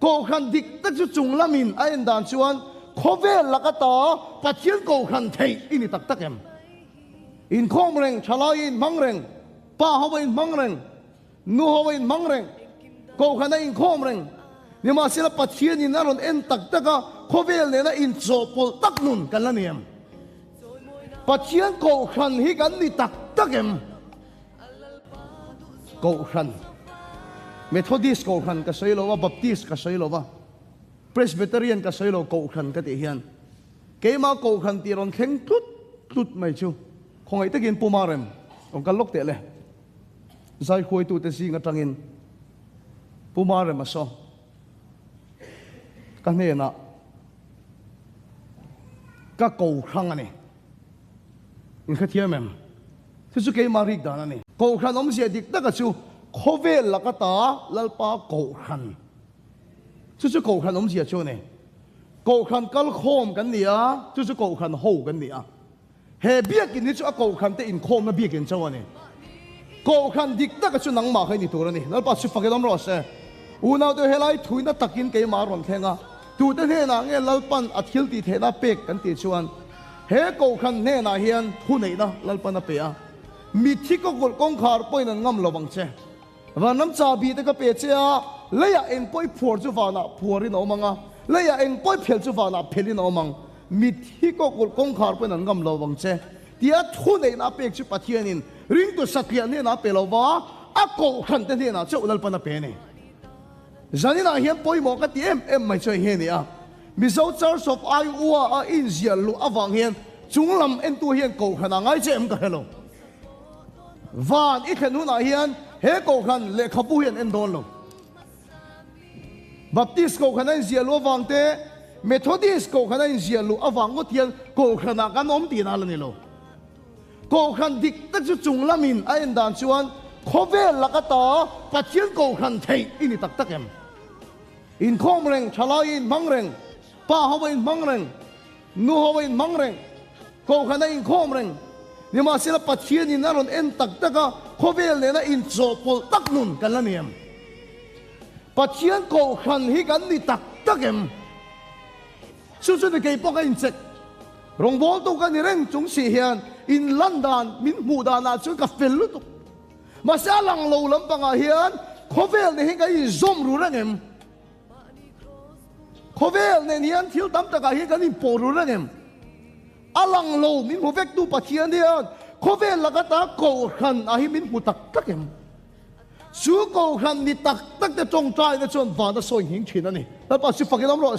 Kohhran dik tak chu chung lamin a en dan chuan khawvel laka ta Pathian kohhran theih i ni tak tak em? Inkhawm reng, thalai inhmang reng, pa ho a inhmang reng, nu ho a inhmang reng, kohhran a inkhawm reng. Nimahsela Pathianin a rawn en tak tak a, khawvel nena inchawhpawlh tak nun kan la ni em? Pathian kohhran hi kan ni tak tak em? Kohhran, Methodist kohhran ka sawi lo a, Baptist ka sawi lo a, Presbyterian ka sawi lo, kohhran ka tih hian keimah kohhran tih rawn thleng tlut tlut mai chu khawngaih takin Pu Marem rawn kal lawk teh le. Zaihuaitute zing atangin Pu Marem a saw ka hnenah ka ko hrang a ni. In hrethiam em? Chu chu keimah rik dan a ni. Kohhran awmzia dik taka chu khawvel laka ta Lalpa Kohhran. Chu chu Kohhran awmzia chu a ni. Kohhran kalkhawm kan ni a, chu chu Kohhran ho kan ni a. He biakin hi chu a Kohhran te inkhawmna biakin chauh a ni. Kohhran dik taka chu nangmah kha i ni tur a ni. Lalpa chu fakin awm rawh se. Unaute helai thuina takin keimah a rawn thleng a, tute hnenah nge Lalpan a thil tih theihna pek kan tih chuan he Kohhran hnenah hian thuneihna Lalpan a pe a, Mitthi kawkulh kawngkhar pawhin an ngam lo vang che. Vanram chahbi te ka pe che a, leiah eng pawh i phuar chu vanah phuarin a awm ang a, leiah eng pawh i phel chu vanah phelin a awm ang. Mitthi kawkulh kawngkhar pawhin an ngam lo vang che. Tia thuneihna a pek chu Pathianin ringtu satliah hnenah a pe lo va, a kohhran te hnenah chauh Lalpan a pe a ni. Zaninah hian pawimawh ka ti em em mai chu hei hi a ni a, Mizo Church of Iowa a inziah luh avang hian chunglam entu hian kohhran a ngai che em ka hre lo. Van i thlen hunah hian he kohhran lehkhabu hi an en dawn lo. Baptist kohhran a inziah luh avang te, Methodist kohhran a inziah luh avang ngawt hian kohhranah kan awm tihna a la ni lo. Kohhran dik tak chu chung lamin a en dan chuan khawvel laka ta Pathian kohhran theih i ni tak tak em? Inkhawm reng, thalai inhmang reng, pa ho a inhmang reng, nu ho a inhmang reng, kohhran a inkhawm reng. Nimahsela Pathianin a rawn en tak tak a, khawvel nena inchawhpawlh tak nun kan la ni em? Pathian kohhran hi kan ni tak tak em? Chu chu ni kei pawh ka incheck. Rawngbawltu ka ni reng chung si hian in lan dan min hmuh danah chuan ka fel lutuk. Mahse a lang lo lampangah hian khawvel nen hian kan inzawm ru reng em? Khawvel nen hian thil tam takah hian kan inpawh ru reng em? A lang lo min hmu vektu Pathian hian khawvel laka ta kohhran ah hi min hmu tak tak em? Chu kohhran ni tak tak te tawngtaina chuan van a sawi nghing thin a ni. Lalpa chu fakin awm rawh.